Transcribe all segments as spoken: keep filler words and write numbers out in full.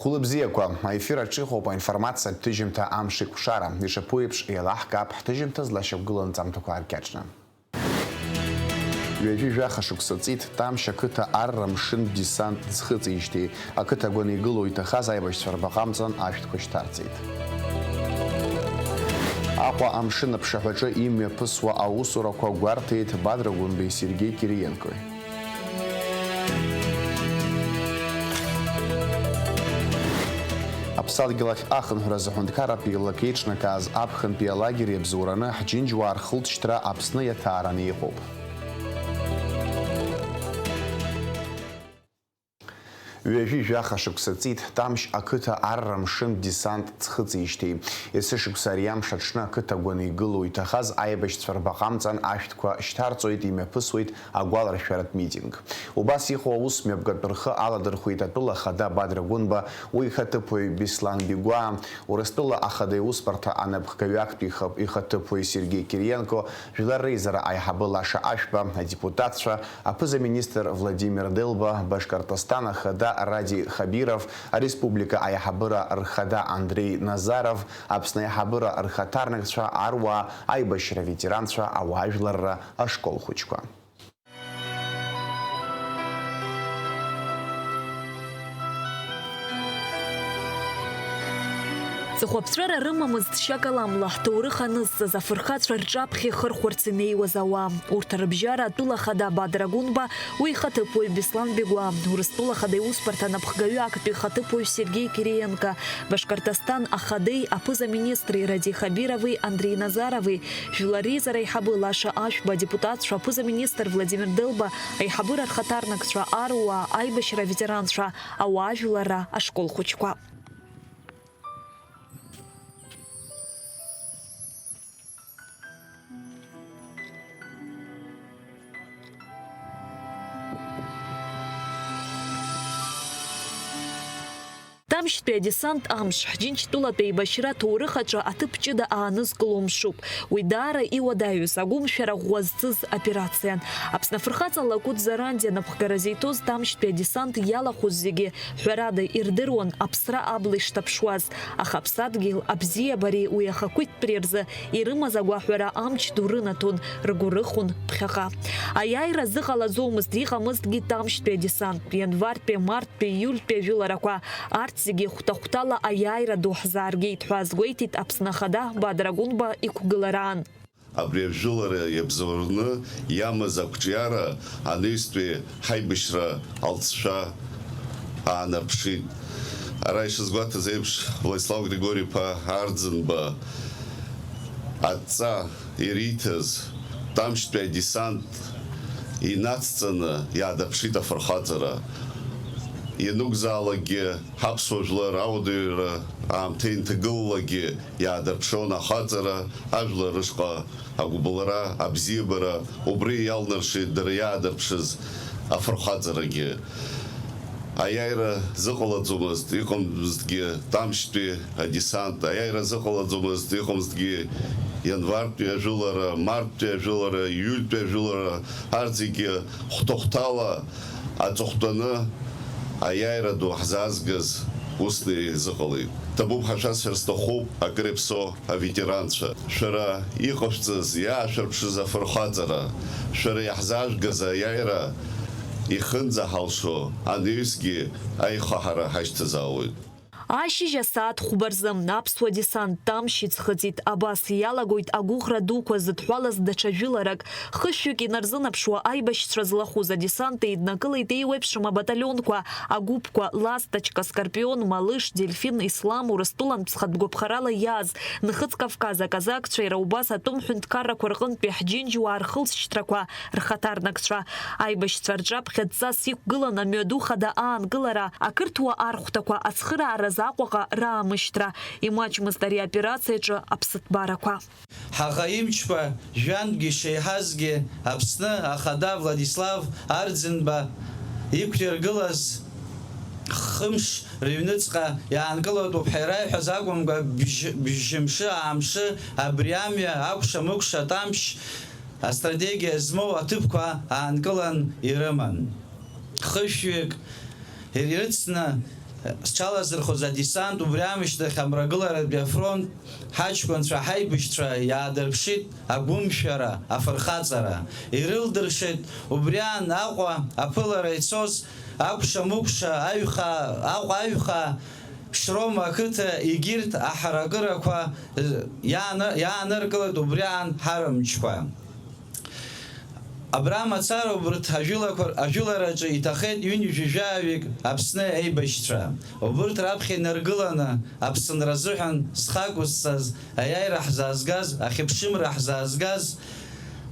Хәылбзиақәа, аефир аҿы иҟоуп аинформациатә ҭыжьымҭа Амш еиқәшара. Ишаԥу еиԥш, еилаҳкаап ҳҭыжьымҭа злашьақәгылоу анҵамҭақәа ааркьаҿны. Ҩажәи жәаха шықәса ҵит Тамшь ақыҭа арра мшын десант ӡхыҵижьҭеи. Ақыҭа агәаны игылоу иҭахаз аибашьцәа рбаҟа амҵан ашәҭқәа шьҭарҵеит. Аҟәа амшын аԥшаҳәаҿы имҩаԥысуа аусурақәа гәарҭеит Бадра Гәынбеи Сергеи Кириенкои. Аԥсадгьыл ахь ахынҳәразы аҳәынҭқарратә еилак еиҿнакааз аԥхынтәи алагер иабзоураны ҳџьынџьуаа рхылҵшьҭра Аԥсны иаҭаараны иҟоуп. Ҩажәи жәаха шықәса ҵит Тамшь ақыҭа арра мшын десант ӡхыҵижьҭеи. Есышықәса ари амш аҽны ақыҭа агәаны игылоу иҭахаз аибашьцәа рбаҟа амҵан ашәҭқәа шьҭарҵоит, имҩаԥысуеит агәаларшәаратә митинг. Убас иҟоу аус мҩаԥгатә рхы аладырхәеит атәыла ахада Бадра Гәынба, уи ихаҭыԥуаҩ Беслан Бигәаа, Урыстәыла ахада иусбарҭа анапхгаҩы актәи ихаҭыԥуаҩ Сергеи Кириенко, Жәлар Реизара аиҳабы Лаша Ашәба, адепутатцәа, аԥыза-министр Владимир Делба, Башкортостан ахада Ради Хабиров, ареспублика аиҳабыра рхада Андрей Назаров, Аԥсны аиҳабыра рхаҭарнакцәа, аруаа, аибашьра ветеранцәа, ауаажәларра ашкол хәыҷқәа. Ҵыхәаԥҵәара рымамызт шьакаламла ҳҭоурых анызҵаз афырхацәа рҿаԥхьа ихырхәарц инеиуаз ауаа. Урҭ рыбжьара атәыла ахада Бадра Гәынба, уи ихаҭыԥуаҩ Беслан Бигәаа, Урыстәыла ахада иусбарҭа анапхгаҩы актәи ихаҭыԥуаҩ Сергеи Кириенко, Башкортостан ахадеи аԥыза-министри Ради Хабирови Андрей Назарови, Жәлар Реизара аиҳабы Лаша Ашәба, адепутатцәа, аԥыза-министр Владимир Делба, аиҳабыра рхаҭарнакцәа, аруаа, аибашьра аветеранцәа, ауаажәларра ашкол хәыҷқәа. Тамшьтәи адесант амш, ҳџьынџьтәылатә еибашьра аҭоурых аҿы аҭыԥ ҷыда аанызкыло мшуп. Уи даара иуадаҩыз, агәымшәара ӷәӷәа зцыз операциан. Аԥсны афырхаҵа Лакәыт Зарандиа напхгара зиҭоз Тамшьтәи адесант иалахәыз зегьы, ҳәарада, ирдыруан аԥсра абла ишҭаԥшуаз, аха аԥсадгьыл абзиабареи уи ахақәиҭтәреи рзы ирымаз агәаҳәара амч ду рынаҭон, ргәы рыхәон ԥхьаҟа. Аиааира зыҟалаӡомызт, иҟамызҭгьы Тамшьтәи адесанттә, ианвартәи, марттәи, иультәи ажәыларақәа. Арҭ зегьы хәҭа-хәҭала аиааира ду ҳзааргеит ҳәа азгәеиҭеит Аԥсны Ахада Бадра Гәынба иқәгылараан. Абри ажәылара иабзоураны иамаз ақәҿиара анаҩстәи ҳаибашьра алҵшәа аанаԥшит. Ара ишазгәаҭаз еиԥш, Владислав Григори-иԥа Арӡынба адҵа ириҭаз Тамшьтәи адесант инацҵаны иаадырԥшит афырхаҵара. Ианакәзаалакгьы ҳаԥсуа жәлар ауадаҩра аамҭа инҭагылалакгьы иаадырԥшуан ахаҵара, ажәлар рышҟа агәыбылра, абзиабара, убри иалнаршеит дара иаадырԥшыз афырхаҵарагьы. Аиааира зыҟалаӡомызт, иҟамызҭгьы Тамшьтәи адесант, аиааира зыҟалаӡомызт, иҟамызҭгьы ианвартәи ажәылара, марттәи ажәылара, иультәи ажәылара, арҭ зегьы хәҭа-хәҭала аҵыхәтәаны аиааира ду ҳзаазгаз усны изыҟалеит. Ҭабуп ҳәа шәасҳәар сҭахуп, акыр иаԥсоу аветеранцәа, шәара иҟашәҵаз, иаашәырԥшыз афырхаҵара, шәара иаҳзаажәгаз аиааира ихынӡаҳалшо анаҩсгьы аихаҳара ҳашьҭазаауеит. Ашьыжь асааҭ хәба рзы аԥсуа десант Тамшь иӡхыҵит. Абас иалагоит агәыӷра дуқәа зыдҳәалаз даҽа жәыларак. Хышәҩык инарзынаԥшуа аибашьцәа злахәыз адесант еиднакылеит еиуеиԥшым абаталионқәа, агәыԥқәа Ласточка, Скорпион, Малыш, Дельфин, Ислам, Урыстәылантә зхатә гәаԥхарала иааз, Нхыҵ Кавказ аказакцәа, иара убас атәым ҳәынҭқаррақәа рҟынтәи ҳџьынџьуаа рхылҵшьҭрақәа рхаҭарнакцәа. Аибашьцәа рҿаԥхьа дҵас иқәгылан амҩаду хада аанкылара, ақырҭуа архәҭақәа, ацхыраараз Аҟәаҟа раамышьҭра. Имаҷмызт ари аоперациаҿы аԥсыҭбарақәа. Ҳаӷа имчқәа жәантәгьы шеиҳазгьы Аԥсны Ахада Владислав Арӡынба иқәиргылаз хымш рыҩныҵҟа иаанкылатәуп ҳәа ираиҳәаз акәымкәа, бжь-, бжьымшы, аамшы, абри амҩа акәша-мыкәша Тамшь астратегиа змоу аҭыԥқәа аанкылан ирыман. Хышәҩык ирыцны Зҽалазырхәыз адесант убри аамышьҭахь амрагыларатәи афронт ҳаҷкәынцәа, ҳаибашьцәа иаадырԥшит агәымшәара, афырхаҵара. Ирылдыршеит убри аан Аҟәа аԥылара ицоз акәша-мыкәша, аҩхаа, Аҟәа аҩхаа, Шрома ақыҭа, егьырҭ аҳаракырақәа, э, иааны-, иааныркылеит убри аан ҳарымчқәа. Абра мацара убарҭ ажәылақәа, ажәылараҿы иҭахеит ҩынҩажәижәаҩык Аԥсны аибашьцәа. Убарҭ раԥхьа инаргыланы Аԥсынра азыҳәан зхы ақәызҵаз, аиааира ҳзаазгаз, ахьыԥшымра ҳзаазгаз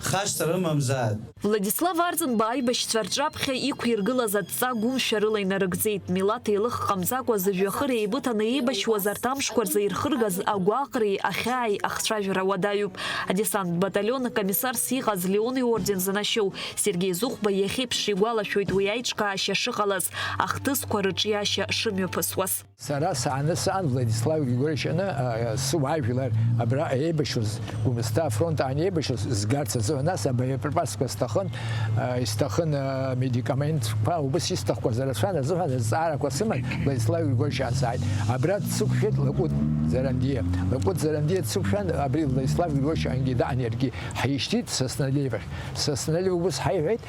хашҭра рымамзааит. Владислав Арӡынба аибашьцәа рҿаԥхьа иқәиргылаз адҵа гәымшәарыла инарыгӡеит. Милаҭ еилых ҟамҵакәа зыжәҩахыр еибыҭаны еибашьуаз арҭ амшқәа рзы ирхыргаз агәаҟреи ахьааи ахцәажәара уадаҩуп. Адесанттә баталион акомиссарс иҟаз Леон иорден занашьоу Сергеи Зыхәба иахьеиԥш игәалашәоит уи аиҿкаашьа шыҟалаз, ахҭысқәа рыҿиашьа шымҩаԥысуаз. Сара сааны саан Владислав Григорьевич аҟны, а, сыуаажәлар абра еибашьуаз, Гәымсҭа афронт аан еибашьуаз згарц азыҳәан, нас абаиоприпасқәа сҭахын, а, исҭахын, а, медикаментқәа, убас исҭахқәаз рацәан азыҳәан азҵаарақәа сыман, Владислав Григорьевич аан сааит. Абра дсықәшәеит Лакәыт Зарандиа. Лакәыт Зарандиа дсықәшәан, абри Владислав Григорьевич ангьы даан иаргьы ҳишьҭит Сасналеи ахь. Сасналеи убас ҳаиҳәеит,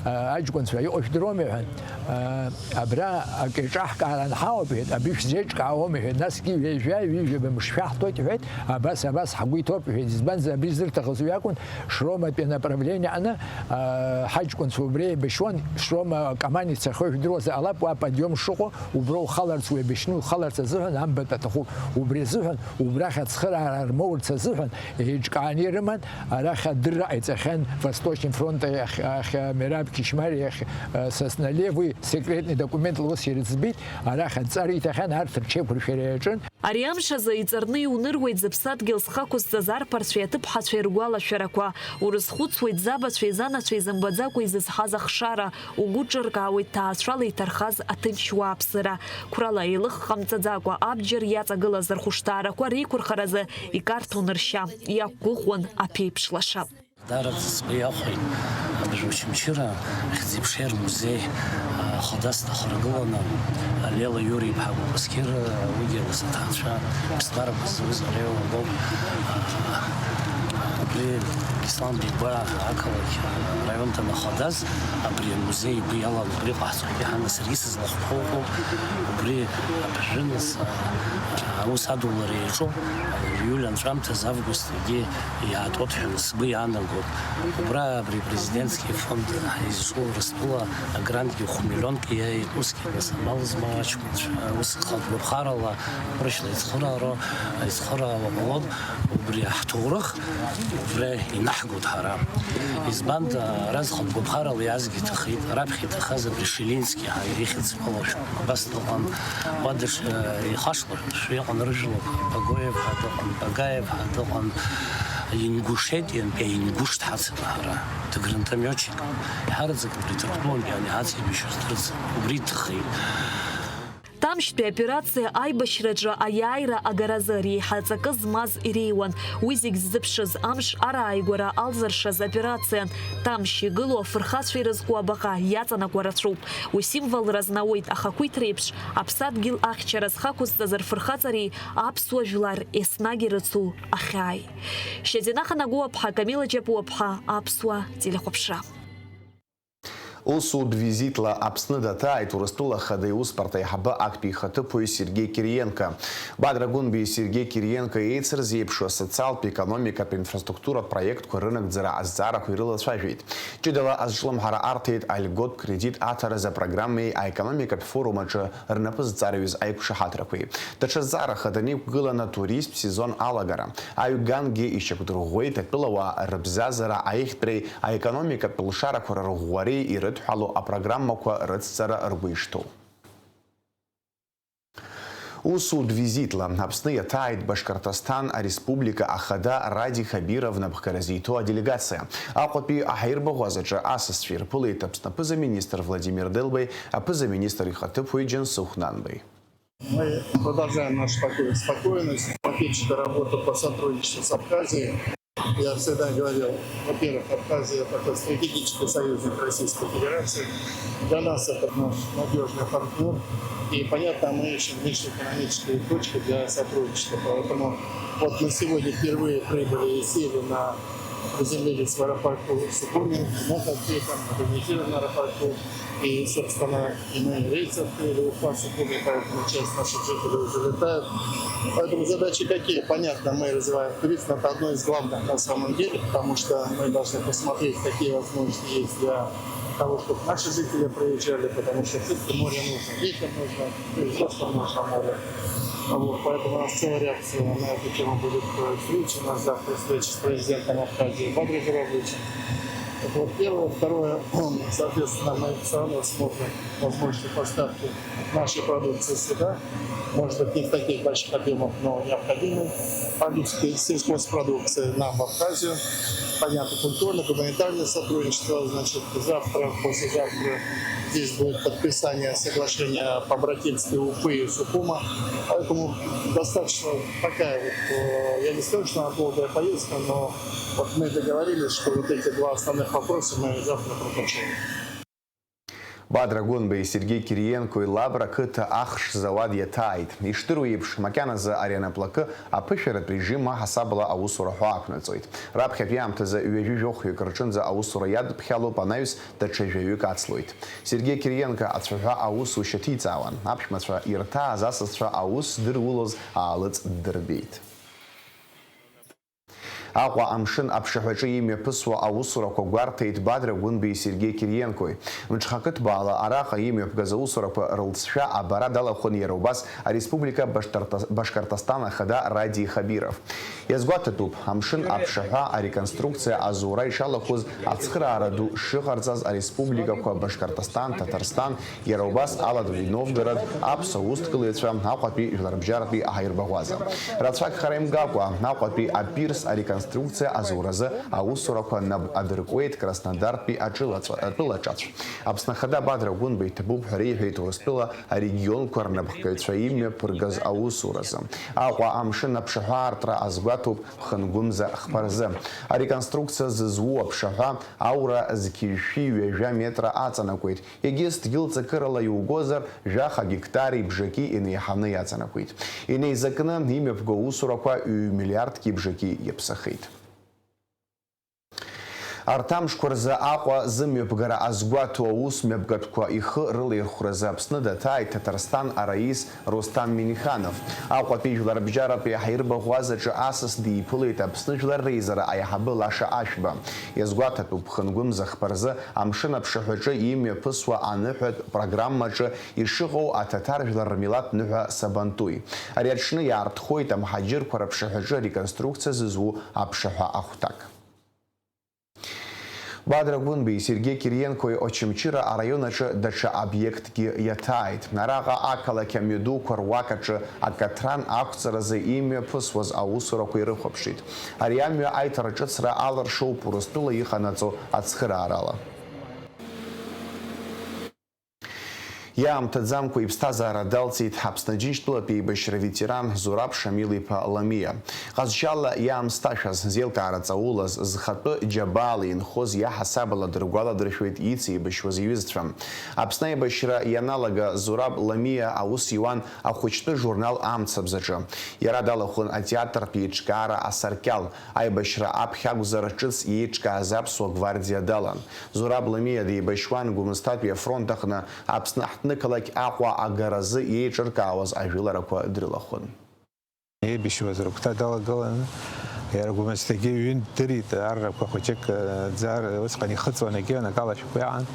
а, аҷкәынцәа, иҟоу жәдыруама, иҳәан. А, абра акы еиҿаҳкаар анҳауап, иҳәеит, абри шәзеиҿкаауам, иҳәеит, насгьы ҩажәа, ҩажәа мышшәа ҳҭоит, иҳәеит, абас, абас ҳгәы иҭоуп, иҳәеит, избанзар, абри зырҭахыз уи акәын, Шроматәи анаправление аҟны, а, ҳаҷкәынцәа убри еибашьуан, Шрома акоман ицахьоу жәдыруазар ҟалап, уа подиом шыҟоу, убра ухаларц, уеибашьны ухаларц азыҳәан амбатә аҭахуп, убри азыҳәан, убрахь ацхыраара рмоурц азыҳәан, еиҿкааны ирыман, арахь адырра ҟаиҵахьан Восточный фронт ахь, ахь, Мераб Кишмари ахь, э, Сасналеи, уи секретный документла ус ирыӡбеит, арахь адҵа риҭахьан, арҭ рҽеиқәыршәара иаҿын. Ари амш азы иҵарны иуныруеит зыԥсадгьыл зхы ақәызҵаз арԥарцәеи аҭыԥҳацәеи ргәалашәарақәа. Урызхәыцуеит забацәеи занацәеи зымбаӡакәа изызҳаз ахшара, угәы ҿыркаауеит ҭаацәала иҭархаз аҭынч уааԥсыра. Қәрала еилых ҟамҵаӡакәа абџьар иаҵагылаз рхәышҭаарақәа реиқәырхаразы икарҭон ршьа, иақәгәыӷуан аԥеиԥш лаша. Даараӡа сгәы иахәеит абыржә Очамчыра ахьӡ-еиԥшеи рмузеи, а, хадас дахаргыланы, а, Лела Иури-иԥҳа Кәасқьыр, а, уигьы ласаҭаацәа ԥсҭбарақәа зауз ареиуа лоуп. А, абри Беслан Бигәаа ақалақь, а, араион данахадаз, абри амузеи игәы иалан, убри ҟаҳҵоит иаҳа нас саргьы сызлахәқәоу ыҟоуп. Убри абыржәы нас, а, а, аус адулара иаҿуп. Иули анҵәамҭазы август егьи иаатуеит ҳәа сгәы иаанагоит. Убра абри президентский фонд изҿу Урыстәыла агрантгьы хә-миллионк иааит, усгьы нас амал змоу аҷкәынцәа, ус хатә гәаԥхарала, рышьла ицхырааро, ицхыраауа ҟалон, убри ҳҭоурых, убри инаҳгоит ҳара. Избанда, ара зхатә гәаԥхарала иаазгьы иҭахеит, раԥхьа иҭахаз абри Шилински ҳәа ихьӡ ҳәа лашәуп. Абас дыҟан, уа дыш-, ихашҭлашәа иҟан рыжәлақәа, Багоев ҳәа дыҟан, Багаев ҳәа дыҟан, Ингушетиантәи аингушт ҳацын ҳара, дгранатометчик, ҳараӡак абри Ҭырқәтәылантәи ани ҳацеибашьра здырӡ, убри иҭахеит. Тамшьтәи аоперациа аибашьраҿы аиааира агаразы реиҳа ҵакы змаз иреиуан. Уи зегь ззыԥшыз амш арааигәара алзыршаз аоперациан Тамшь игылоу афырхацәа ирызку абаҟа иаҵанакуа рацәоуп. Уи символра знауеит ахақәиҭра еиԥш аԥсадгьыл ахьчара зхы ақәызҵаз рфырхаҵареи аԥсуа жәлар еснагь ирыцу ахьааи. Шьазина Ханагәыуаԥҳа, Камила Џьапуаԥҳа, Аԥсуа телехәаԥшра. Усутә визитла Аԥсны даҭааит Урыстәыла Ахада иусбарҭа аиҳабы актәи ихаҭыԥуаҩ Сергеи Кириенко. Бадра Гәынбеи Сергеи Кириенко еицырзеиԥшу асоциалтә, економикатә, инфраструктуратә проектқәа рынагӡара азҵаарақәа ирылацәажәеит. Ҷыдала азҿлымҳара арҭеит альготә кредит аҭаразы апрограммеи аекономикатә форум аҿы рнапы зҵарҩыз аиқәшаҳаҭрақәеи. Даҽа зҵаара хаданы иқәгылан атуристтә сезон алагара. Аҩгангьы ишьақәдырӷәӷәеит атәылауаа рыбзазара аихтәреи аекономикатә лшарақәа рырӷәӷәареи ирыдҳәалоу апрограммақәа рыцҵара ргәы ишҭоу. Усутә визитла Аԥсны иаҭааит Башкортостан Ареспублика Ахада Радик Хабиров напхгара зиҭо аделегациа. Аҟәатәи аҳаирбаӷәазаҿы асасцәа ирԥылеит Аԥсны аԥыза-министр Владимир Делбеи, аԥыза-министр ихаҭыԥуаҩ Џьансыхә Нанбеи. Мы продолжаем нашу такую спокойную, систематическую работу по сотрудничеству с Абхазией. Я всегда говорил, во-первых, Абхазия — это стратегический союзник Российской Федерации. Для нас это наш надежный партнер. И, понятно, мы ищем внешнеэкономические точки для сотрудничества. Поэтому вот мы сегодня впервые прибыли и сели на, приземлились в аэропорту Сухуми, на конкретном модернизированном аэропорту. И, собственно, и мы рейс открыли Уфа — Сухуми, поэтому часть наших жителей уже летает. Поэтому задачи какие? Понятно, мы развиваем туризм, это одно из главных на самом деле, потому что мы должны посмотреть, какие возможности есть для того, чтобы наши жители приезжали, потому что все-таки море нужно, детям нужно, ну и взрослым нужно море. Вот, поэтому у нас целая реакция на эту тему будет, э, встреча. У нас завтра встреча с президентом Абхазии Бадра Зурабовичем. Это вот первое. Второе, соответственно, мы все равно смотрим возможности поставки нашей продукции сюда. Может быть, не в таких больших объемах, но необходимой продукции, сельхозпродукции нам в Абхазию. Понятно, культурное, гуманитарное сотрудничество. Значит, завтра, послезавтра здесь будет подписание соглашения по братьям Уфы и Сухума. Поэтому достаточно такая вот, э, я не скажу, что она долгая поездка, но вот мы договорились, что вот эти два основных вопроса мы завтра прокачаем. Бадра Гәынбеи Сергеи Кириенкои Лабра қыҭа ахш зауад иаҭааит. Ишдыру еиԥш, макьаназы ари анаплакы аԥышәаратә режим аҳасабала аусура ҳәа ақәнаҵоит. Раԥхьатәи аамҭазы ҩажәи жәохәҩык рҿынӡа аусура иадыԥхьалоуп, анаҩс даҽа жәаҩык ацлоит. Сергеи Кириенко ацәаҳәа аусушьа ҭиҵаауан. Аԥшәмацәа ирҭааз асасцәа аус здырулоз аалыҵ ддырбеит. Аҟәа амшын аԥшаҳәаҿы имҩаԥысуа аусурақәа гәарҭеит Бадра Гәынбеи Сергеи Кириенкои. Мҽхакы ҭбаала араҟа имҩаԥгаз аусурақәа рылҵшәа абара далахәын иара убас ареспублика Башкарта-, Башкортостан ахада Радий Хабиров. Иазгәаҭатәуп, амшын аԥшаҳәа ареконструкциа азура ишалахәыз ацхыраара ду шыҟарҵаз ареспубликақәа Башкортостан, Ҭаҭарстан, иара убас Аладатәи Новгород аԥсуа усҭгылаҩцәа, Аҟәатәи жәларбжьаратәи аҳаирбаӷәаза. Рацәак хара имгакәа, Аҟәатәи апирс ареконструкциа азуразы аусурақәа нап адыркуеит Краснодартәи аҿылаҵәа-, атәылаҿацә. Аԥсны Ахада Бадра Гәынба иҭабуп ҳәа реиҳәеит Урыстәыла арегионқәа рнапхгаҩцәа имҩаԥыргаз аусуразы. Аҟәа амшын аԥшаҳәаартра азгәаҭоуп Ԥхынгәымза хԥа рзы. Ареконструкциа зызу аԥшаҳәа аура зқьи жәшәи ҩажәа метра аҵанакуеит. Егьыс дгьыл ҵакырала иугозар, жәаха гектари бжаки инеиҳаны иаҵанакуеит. Инеизакны имҩаԥгоу аусурақәа ҩ-миллиардки бжаки иаԥсахеит. Арҭ амшқәа рзы Аҟәа зымҩаԥгара азгәаҭоу аус мҩаԥгатәқәа ихы рылаирхәразы Аԥсны даҭааит Ҭаҭарсҭан араис Рустам Миниханов. Аҟәатәи жәларбжьаратәи аҳаирбаӷәазаҿы асас диԥылеит Аԥсны Жәлар Реизара аиҳабы Лаша Ашәба. Иазгәаҭатәуп, Ԥхынгәымза хԥа рзы амшын аԥшаҳәаҿы имҩаԥысуа аныҳәатә программаҿы ишыҟоу аҭаҭар жәлар рмилаҭ ныҳәа Сабантуи. Ари аҽны иаартхоит амҳаџьырқәа рыԥшаҳәаҿы ареконструкциа зызу аԥшаҳәа ахәҭак. Бадра Гәынбеи Сергеи Кириенкои Очамчыра араион аҿы даҽа обиектгьы иаҭааит. Араҟа ақалақь амҩадуқәа руак аҿы акаҭран ақәҵаразы имҩаԥысуаз аусурақәа ирыхәаԥшит. Ари амҩа аиҭарҿыцра аларшоуп Урыстәыла иҟанаҵо ацхыраарала. Иаамҭаӡамкәа иԥсҭазаара далҵит Аԥсны Аџьынџьтәылатә еибашьра ветеран Зураб Шамил-иԥа Ламиа. Ҟазшьала иаамсҭашәаз, зеилкаара ҵаулаз, зхатәы џьабаала инхоз иаҳасабала дыргәаладыршәоит ицеибашьуаз иҩызцәа. Аԥсны аибашьра ианалага Зураб Ламиа аус иуан ахәыҷтәы журнал Амцабз аҿы. Иара далахәын атеатртә еиҿкаара асаркьал. Аибашьра аԥхьа акәзар, ҿыц иеиҿкааз аԥсуа гвардиа далан. Зураб Ламиа деибашьуан Гәымсҭатәи афронт аҟны Аԥсны аҳҭнықалақь Аҟәа агаразы еиҿыркаауаз ажәыларақәа дрылахәын. Еибашьуаз рыгәҭа далагыланы, иара Гәымсҭагьы ҩынтә дырит, аррақәа хәыҷык, ӡар, усҟан ихыҵуан, егьи анакала ашәҟәы иаан.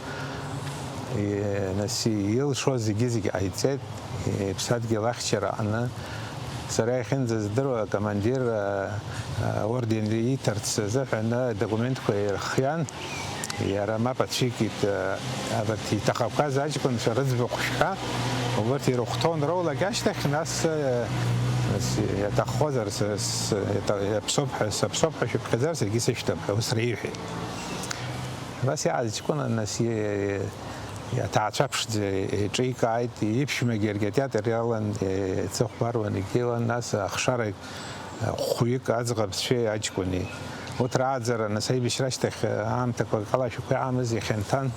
И-, нас илшоз зегьы-зегьы ҟаиҵеит. Иԥсадгьыл ахьчара аҟны сара иахьынӡаздыруа, акомандир, а, а, орден иҭарц азыҳәан адокументқәа ирхиан, иара мап ацәикит, а, абарҭ иҭахақәаз аҷкәынцәа рыӡбахә шәҳәа, убарҭ ирыхәҭон роулак ашьҭахь, нас, а, нас иаҭаххозар, с-, с-, иаҭа-, иаԥсоуп ҳәа, саԥсоуп ҳәа шәыԥхьаӡар, саргьы сышәҭап ҳәа ус реиҳәеит. Абас иааз ҷкәына, нас, и-, Иаҭаацәа ԥшӡа еиҿикааит, иԥшәмагьы иаргьы атеатр иалан, еицыхәмаруан, егьилан, нас ахшара хәҩык аӡӷабцәеи аҷкәыни. Урҭ рааӡара, нас, аибашьра ашьҭахь аамҭақәа, акалашәақәа иаамыз ихьанҭан.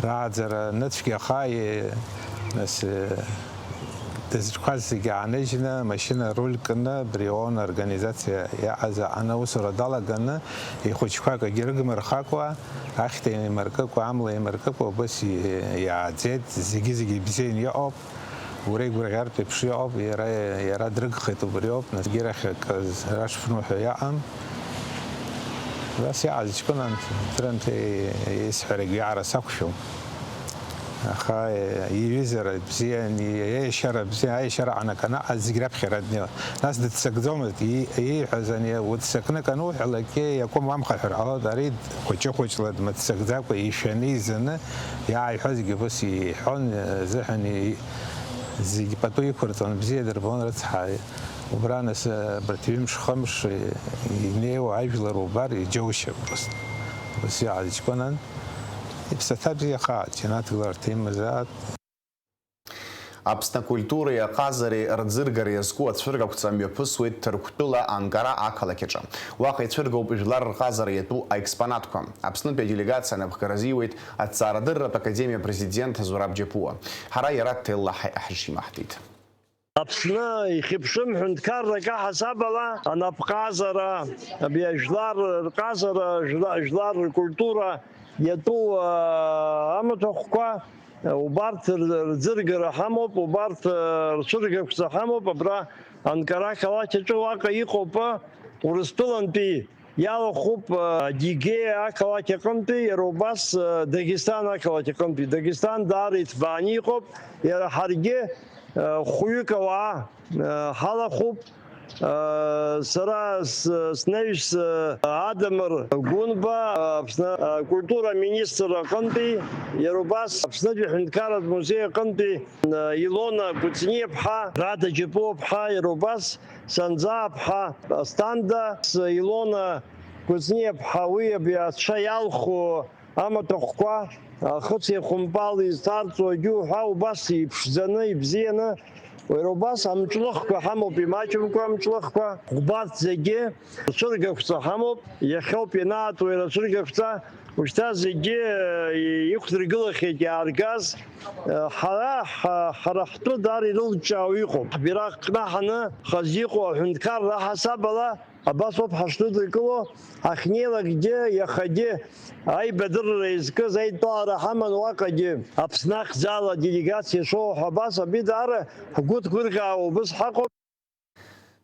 Рааӡара ныцәгьаха, нас, дызҿқәаз зегьы ааныжьны, амашьына руль кны, Брион организациа иаҟаз аҟны аусура далаганы, ихәыҷқәа акгьы рыгмырхакәа, ахьҭа еимаркыкәа, амла еимаркыкәа убас иааӡеит, зегьы-зегьы ибзианы иҟоуп. Уара игәырӷьартә еиԥш иҟоуп, иара, иара дрыгхеит, убриоуп, насгьы рахь акы рашәфну ҳәа иаҟам. Убас иааз ҷкәынан, ҭрынҭ исҳәарагь иаара сақәшәом. Аха иҩызара бзиан, иешьара бзиан, аешьара аанаганы зегь раԥхьара днеиуан. Нас дыццакӡомызт, и-, ииҳәаз ани уццакны кануҳәалакгьы иакәым уамхаҳәар ҟалоит, ари хәыҷы-хәыҷла дмыццакӡакәа ишәаны изаны иааиҳәозгьы убас иҳәон, зыҳәан и-, зегь пату иқәырҵон, бзиа дырбон рыцҳа. Убра нас, абарҭ ҩымш-хымш инеиуа ажәлар убар иџьоушьап просто. Убас иааз ҷкәынан, иԥсаҭа бзиахааит, џьанаҭ гыларҭа имазаат. Аԥсны акультуреи аҟазареи рӡыргара иазку ацәыргақәҵа мҩаԥысуеит Ҭырқәтәыла Анкара ақалақь аҿы. Уаҟа ицәыргоуп жәлар рҟазара иатәу аекспонатқәа. Аԥснытәи аделегациа анапхгара азиуеит Аҭҵаарадырратә академиа апрезидент Зураб Џьапуа. Ҳара иара дҭеллаҳ-, ҳаишимаҳҭеит. Аԥсны ихьыԥшым ҳәынҭқаррак аҳасабала, анапҟазара, абри ажәлар рҟазара, жәла-, жәлар ркультура иатәу, аа, амаҭәахәқәа, убарҭ р-, рӡыргара ҳамоуп, убарҭ, аа, рцәыргақәҵа ҳамоуп, абра Анкара ақалақь аҿы уаҟа иҟоуп, Урыстәылантәи иалахәуп, а, Адигеиа ақалақь аҟынтәи, иара убас, а, Дагестан ақалақь аҟынтәи. Дагестан даара иҭбааны иҟоуп, иара ҳаргьы, а, хәҩык ауаа, а, ҳалахәуп. А, сара с-, снаҩс, а, Адамыр Гәынба, а, Аԥсны, а, акультура аминистр аҟынтәи, иара убас Аԥснытәи аҳәынҭқарратә музеи аҟынтәи, а, Илона Кәыҵниаԥҳа, Рада Џьапуаԥҳа, иара убас Санӡааԥҳа Асҭанда, Илона Кәыҵниаԥҳа, уи абри ацәа иалху амаҭәахәқәа, ахыц еихәымпал изҭарҵо агьуҳәа, убас иԥшӡаны, ибзианы, уара убас амҿлыхқәа ҳамоуп, имаҷымкәа амҿлыхқәа, убарҭ зегьы рцәыргақәҵа ҳамоуп, иахьоуп ианаатуа ирацәыргақәҵа, ушьҭа зегьы, э, иқәдыргылахьеит иааргаз, э, ҳара, ҳа-, ҳара ҳтәы даара ирылҿиаау иҟоуп. Ҳбираҟ кнаҳаны хазы иҟоу аҳәынҭқарра аҳасабала, абас ауп ҳашныдыркыло, ҳахьнеилакгьы, иахагьы аибадырра изкыз аидтәалара ҳаман уаҟагьы. Аԥсны ахьӡала аделегациа шоуҳәо абас, абри даара ҳгәы ҭгәырӷьаауа убыс ҳаҟоуп.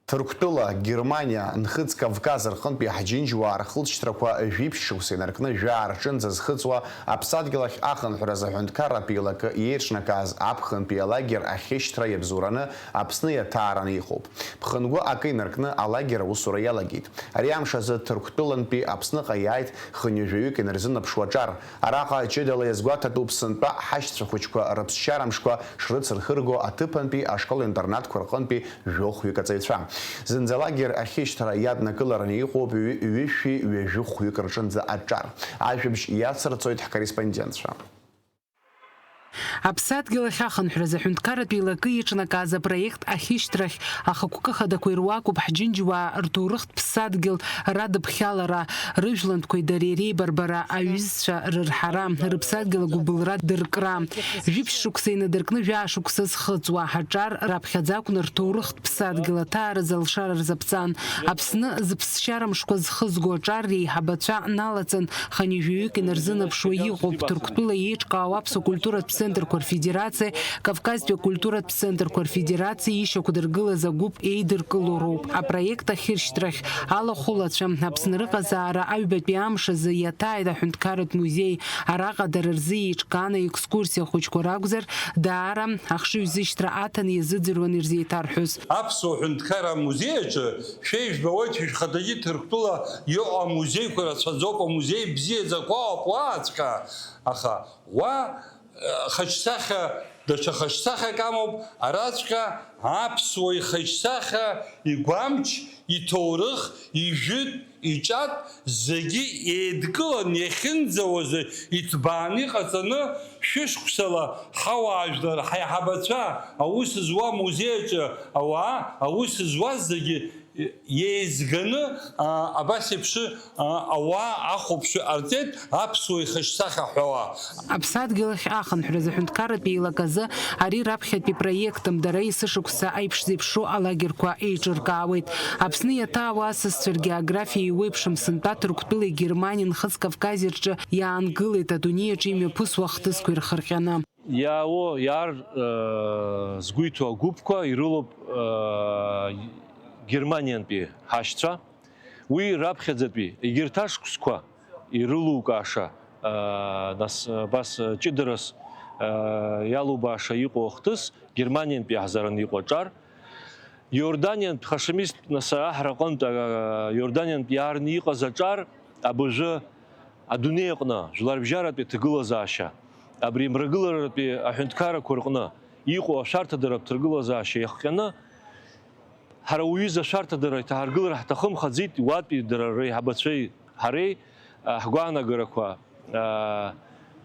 Ҭырқәтәыла, Германиа, Нхыҵ Кавказ рҟынтәи ҳџьынџьуаа рхылҵшьҭрақәа жәиԥшь шықәса инаркны жәаа рҿынӡа зхыҵуа аԥсадгьыл ахь ахынҳәразы аҳәынҭқарратә еилакы иеиҿнакааз аԥхынтәи алагер ахьышьҭра иабзоураны Аԥсны иаҭаараны иҟоуп. Ԥхынгәы акы инаркны алагер аусура иалагеит. Ари амш азы Ҭырқәтәылантәи Аԥсныҟа иааит хынҩажәаҩык инарзынаԥшуа аҿар. Араҟа ҷыдала иазгәаҭатәуп сынтәа ҳашьцәа хәыҷқәа рыԥсшьара мшқәа шрыцырхырго аҭыԥантәи ашкол-интернатқәа рҟынтәи жәохәҩык аҵаҩцәа. Зынӡа алагер ахьышьҭра иаднакылараны иҟоуп ҩы-, ҩышәи ҩажәи хәҩык рҿынӡа аҿар. Ажәабжь иацырҵоит ҳкорреспондентцәа. Аԥсадгьыл ахь ахынҳәразы аҳәынҭқарратә еилакы иаҿнакааз апроект ахьышьҭрахь ахықәкы хадақәа ируакуп ҳџьынџьуаа рҭоурыхтә ԥсадгьыл радыԥхьалара, рыжәлантәқәеи дареи реибарбара, аҩызцәа рырҳара, рыԥсадгьыл агәыбылра дыркра. Жәиԥшь шықәса инадыркны жәаа шықәса зхыҵуа аҿар раԥхьаӡа акәны рҭоурыхтә ԥсадгьыл аҭааразы алшара рзаԥҵан. Аԥсны зыԥсшьара мшқәа зхызго аҿар реиҳабацәа налаҵан, хынҩажәаҩык инарзынаԥшуа иҟоуп. Ҭырқәтәыла еиҿкаау аԥсуа культуратә центрқәа рфедерациа, Кавказтәи акультуратә центрқәа рфедерациа ишьақәдыргылаз агәыԥ еидыркыло роуп. Апроект ахьыршьҭрахь алахәылацәа Аԥсны рыҟазаара аҩбатәи амш азы иаҭааит аҳәынҭқарратә музеи. Араҟа дара рзы еиҿкааны аекскурсиа хәыҷқәа ракәзар, даара ахшыҩзышьҭра аҭаны иазыӡырҩуан ирзеиҭарҳәоз. Аԥсуа ҳәынҭқарра амузеи аҿы шәеижәбауеит, шәа шәхаҭагьы Ҭырқәтәыла иҟоу амузеиқәа рацәаӡоуп, амузеи бзиаӡақәа ыҟоуп уааҵәҟьа, аха уа, э, хаҿсахьа, даҽа хаҿсахьак амоуп, араҵәҟьа аԥсуа ихаҿсахьа, игәамч, иҭоурых, ижәытә, иҿатә зегьы еидкылан иахьынӡауазы иҭбааны иҟаҵаны, шәышықәсала ҳауаажәлар, ҳаиҳабацәа, аус зуа амузеи аҿы ауаа, аус зуаз зегьы Еизганы, а, абас еиԥш, а, ауаа ахәаԥшҩы ҟарҵеит аԥсуа ихаҿсахьа ҳәауа. Аԥсадгьыл ахь ахынҳәразы аҳәынҭқарратә еилаказы ари раԥхьатәи проектым, дара есышықәса аиԥш зеиԥшу алагерқәа еиҿыркаауеит. Аԥсны иаҭаауа асасцәа ргеографиа еиуеиԥшым, сынтәа Ҭырқәтәылеи Германиеи, Нхыҵ Кавкази рҿы иаангылеит адунеи аҿы имҩаԥысуа ахҭысқәа ирхырҟьаны. Иаауа, иаар, э, згәы иҭоу агәыԥқәа ирылоуп, э, Германиантәи ҳашьцәа. Уи раԥхьаӡатәи егьырҭ ашықәсқәа ирылукааша, э, нас, э, абас, э, ҷыдарас, э, иалубааша иҟоу ахҭыс Германиантәи иаҳзараны иҟоу аҿар, Иорданиантә хашамистә, нас, аҳра аҟынтә, а, Иорданиантә иаарны иҟаз аҿар абыржәы адунеи аҟны жәларбжьаратәи аҭагылазаашьа, абри амрагыларатәи аҳәынҭқаррақәа рҟны иҟоу ашәарҭадаратә ҭагылазаашьа иахҟьаны, ҳара уҩыза ашәарҭадара иҭаҳаргылар ҳҭахымхаӡеит, уатәи дара реиҳабацәеи ҳареи, а, ҳгәаанагарақәа, а,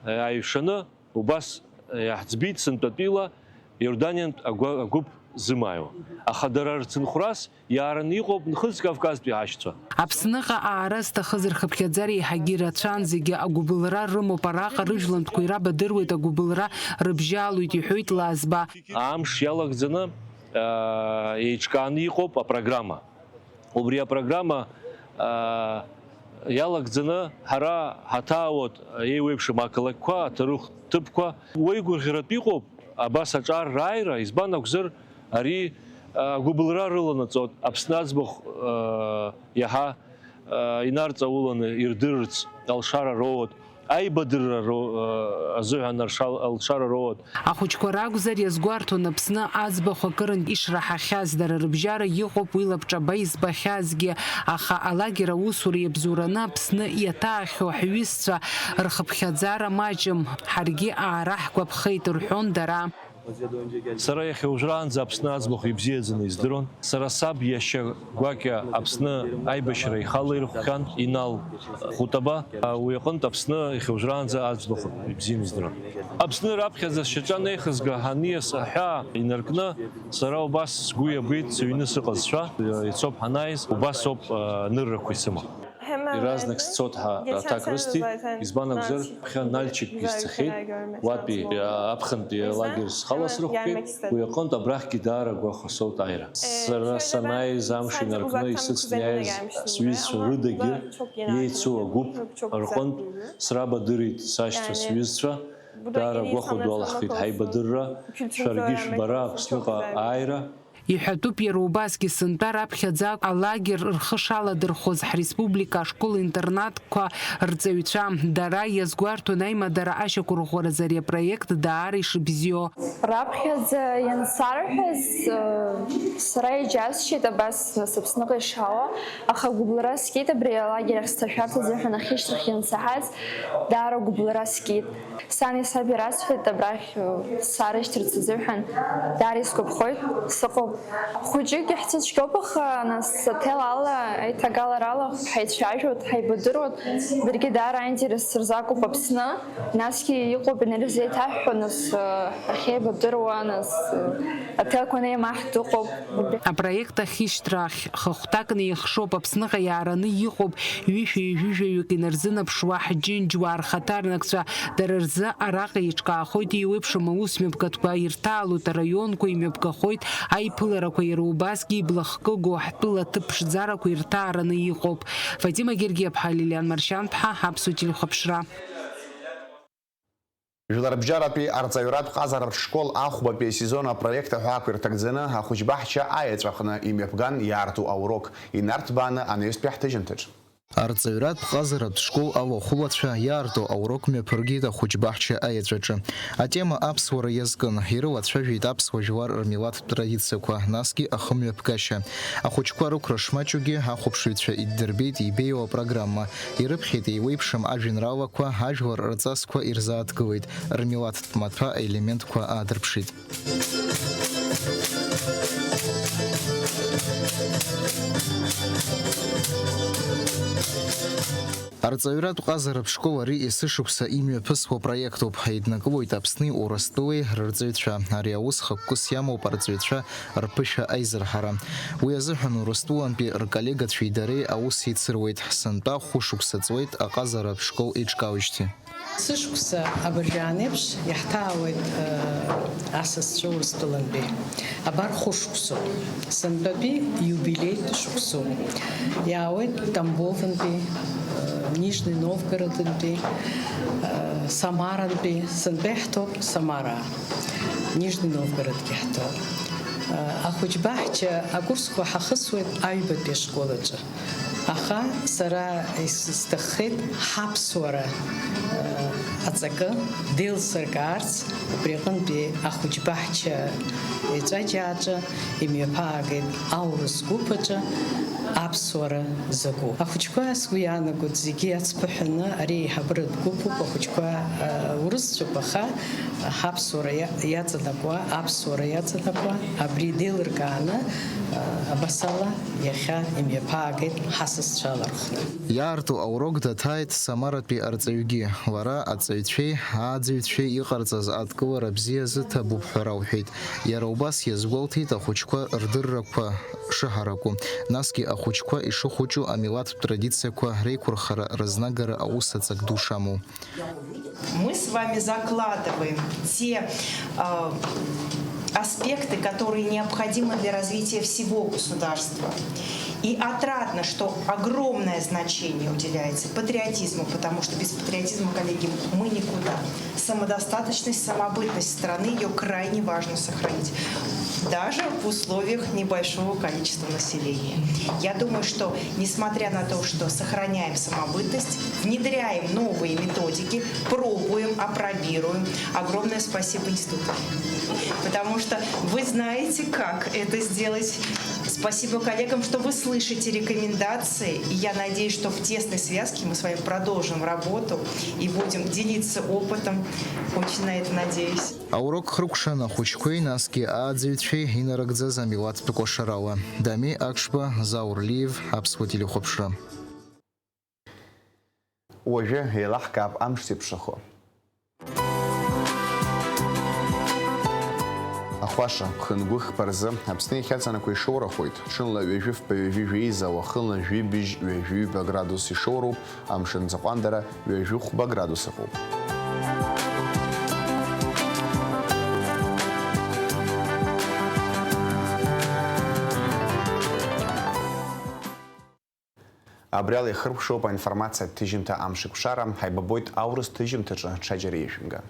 ааҩшаны, Убас иаҳӡбеит сынтәатәила Иорданиантә агәа-, агәыԥ зымааиуа. Аха дара рцынхәрас иаараны иҟоуп Нхыҵ Кавказтәи ҳашьцәа. Аԥсныҟа аара зҭахыз рхыԥхьаӡара еиҳагьы ирацәан, зегьы агәыбылра рымоуп, араҟа рыжәлантәқәа ирабадыруеит, агәыбылра рыбжьалоит, иҳәоит Лазба. Амш иалагӡаны, аа, еиҿкааны иҟоуп апрограмма. Убри апрограмма, аа, иалагӡаны ҳара ҳаҭаауеит еиуеиԥшым ақалақьқәа, аҭоурых ҭыԥқәа. Уеигәырӷьаратә иҟоуп абас аҿар рааира, избан акәзар, ари, аа, агәыбылра рыланаҵоит, Аԥсны аӡбахә, аа, иаҳа, аа, инарҵауланы ирдырырц алшара роуеит. Аибадырра ро-, азыҳәан аршал-, алшара роуеит. Ахәыҷқәа ракәзар, иазгәарҭон Аԥсны аӡбахә акырынтә ишраҳахьаз, дара рыбжьара иҟоуп уи лабҿаба избахьазгьы, аха алагер аусура иабзоураны Аԥсны иаҭаахьоу ҳҩызцәа рхыԥхьаӡара маҷым, ҳаргьы аара ҳгәаԥхеит, рҳәон дара. Сара иахьа уажәраанӡа Аԥсны аӡбахә ибзиаӡаны издыруан. Сара саб иашьа гәакьа Аԥсны аибашьра ихала ирхәхьан, Инал Хәытаба. Уи аҟынтә Аԥсны иахьа уажәраанӡа аӡбахә ибзианы издыруан. Аԥсны раԥхьаӡа сшьаҿа анеихызга, ҳаниас аҳәаа инаркны, сара убас сгәы иабеит сыҩны сыҟазшәа, ицоуп ҳанааиз, убас ауп, а, аныррақәа исымоу. Иаразнак сцот ҳәа аҭак рысҭеит, избан акәзар, ԥхьа Нальчикгьы сцахьеит, уатәи аԥхынтәи алагер схала срыхәгеит, уи аҟынтә абрахьгьы даара агәахәа соут аира. Сара санааиз амш инаркны исыцны иааиз сҩызцәа рыдагьы иеицу агәыԥ рҟынтә срабадырит сашьцәа сҩызцәа, даара агәахәа ду алаҳхит ҳаибадырра, шәаргьы шәбара Аԥсныҟа ааира. Иҳәатәуп иара убасгьы, сынтәа раԥхьаӡа алагер рхы шаладырхәыз ҳреспублика ашкол-интернатқәа рҵаҩцәа. Дара иазгәарҭон аимадара ашьақәырӷәӷәаразы ари апроект даара ишыбзиоу. Раԥхьаӡа иансарҳәаз, сара иџьасшьеит абас нас Аԥсныҟа ишаауа, аха гәыбылра сгеит абри алагер ахь сҭашәарц азыҳәан ахьышьҭрахь иансаҳаз, даара гәыбылра сгеит. Сани саби расҳәеит, абрахь, э, сарышьҭырц азыҳәан даара исгәаԥхоит, сыҟоуп. Хәыҷык иаҳцәыцәгьоуп, аха, нас, аҭел ала, аиҭагаларала ҳаицәажәоит, ҳаибадыруеит. Даргьы даара аинтерес рзакәуп Аԥсны, насгьы иҟоуп инарзеиҭаҳҳәо, нас, э, ахьеибадыруа, нас, э, аҭелқәа неимаҳтә ыҟоуп. Апроект ахьышьҭра ахь хыхәҭакны ихшоуп, Аԥсныҟа иаараны иҟоуп, ҩышәи ҩажәи жәаҩык инарзынаԥшуа ҳџьынџьуаа рхаҭарнакцәа, дара рзы араҟа еиҿкаахоит еиуеиԥшым аус мҩаԥгатәқәа, ирҭаалоит араионқәа, имҩаԥгахоит аиԥыларақәа, иара убасгьы иблахкыгоу ҳтәыла аҭыԥ ԥшӡарақәа ирҭаараны иҟоуп. Фатима Гергиаԥҳа, Лилиан Маршьанԥҳа, Аԥсуа телехәаԥшра. Жәларбжьаратәи арҵаҩратә ҟазаратә школ ахәбатәи асезон апроект аҳәаақәа ирҭагӡаны ахәыҷбаҳча аеҵәа аҟны имҩаԥган иаарту аурок, инарҭбааны анаҩстәи ҳҭыжьымҭаҿ. Арҵаҩратә ҟазаратә школ ауахәылацәа иаарту аурок мҩаԥыргеит ахәыҷбаҳча аеҵәаҿы. Атема аԥсуара иазкын, ирылацәажәеит аԥсуа жәлар рмилаҭтә традициақәа, насгьы ахымҩаԥгашьа. Ахәыҷқәа рықәра шмаҷугьы ахәаԥшыҩцәа иддырбеит ибеиоу апрограмма. Ирыԥхьеит еиуеиԥшым ажәеинраалақәа, ажәлар рҵасқәа ирзааҭгылеит, рмилаҭтә маҭәа аелементқәа аадырԥшит. Арҵаҩратә ҟазаратә школ ари есышықәса имҩаԥысуа проектуп. Еиднакылоит Аԥсни Урыстәылеи рырҵаҩцәа. Ари аус хықәкыс иамоуп арҵаҩцәа рԥышәа аизырҳара. Уи азыҳәан Урыстәылантәи рколлегацәеи дареи аус еицыруеит. Сынтәа хәышықәса ҵуеит аҟазаратә школ еиҿкаауеижьҭеи. Сышықәса абыржәаан еиԥш иаҳҭаауеит, э, асасцәа Урыстәылантәи. Абар хәышықәсоуп. Сынтәатәи иубилеитә шықәсоуп. Иаауеит Тамбовынтәи, э, Нижни Новгородынтәи, э, Самарантәи. Сынтәа иаҳҭоуп Самара. Нижни Новгородгьы иаҳҭоуп. Э, ахәыҷбаҳча акурсқәа ҳахысуеит аҩбатәи ашкол аҿы. Аха сара ис-, исҭаххеит ҳаԥсуара, э, аҵакы деилсыркаарц, убри аҟынтәи ахәыҷбаҳча еҵәаџьааҿы имҩаԥаагеит аурыс гәыԥ аҿы аԥсуара закәу. Ахәыҷқәа, сгәы иаанагоит, зегьы ацԥыҳәаны ари еиҳабыратә гәыԥуп, ахәыҷқәа, э, урысцәоуп, аха ҳаԥсуара иа-, иаҵанакуа, аԥсуара иаҵанакуа, абри деилыркааны, э, абасала иахьа имҩаԥаагеит ҳасасцәа алархәны. Иаарту аурок даҭааит Самаратәи арҵаҩгьы. Лара аҵаҩцәеи ааӡаҩцәеи иҟарҵаз адкылара бзиа азы ҭабуп ҳәа рауҳәеит. Иара убас иазгәалҭеит ахәыҷқәа рдыррақәа шыҳараку, насгьы ахәыҷқәа ишыхәыҷу амилаҭтә традициақәа реиқәырхара рызнагара аус аҵак ду шамоу. Мы с вами закладываем те, э, аспекты, которые необходимы для развития всего государства. И отрадно, что огромное значение уделяется патриотизму, потому что без патриотизма, коллеги, мы никуда. Самодостаточность, самобытность страны, её крайне важно сохранить, даже в условиях небольшого количества населения. Я думаю, что, несмотря на то, что сохраняем самобытность, внедряем новые методики, пробуем, апробируем, огромное спасибо институту. Потому что вы знаете, как это сделать. Спасибо коллегам, что вы слышите рекомендации. И я надеюсь, что в тесной связке мы с вами продолжим работу и будем делиться опытом. Очень на это надеюсь. Аурок хрыкәшан ахәыҷқәеи, насгьы ааӡаҩцәеи инарыгӡаз амилаҭтә кәашарала. Дами Акшба, Заур Лиев, Аԥсуа телехәаԥшра. Уажәы еилаҳкаап амш зеиԥшрахо. Ахәаша, хынгәыхԥа рзы Аԥсны иахьаҵанакуа ишоурахоит, ҽынла ҩажәи фба, ҩажәи жәеиза, уахынла жәибжь, ҩажәи ҩба градус ишоуроуп, амшын ӡаҟәандара ҩажәи хәба градус ыҟоуп. Абри ала ихыркәшоуп аинформациатә ҭыжьымҭа амшеиқәшара, ҳаибабоит аурыс ҭыжьымҭаҿы, ҽаџьара еишәымга.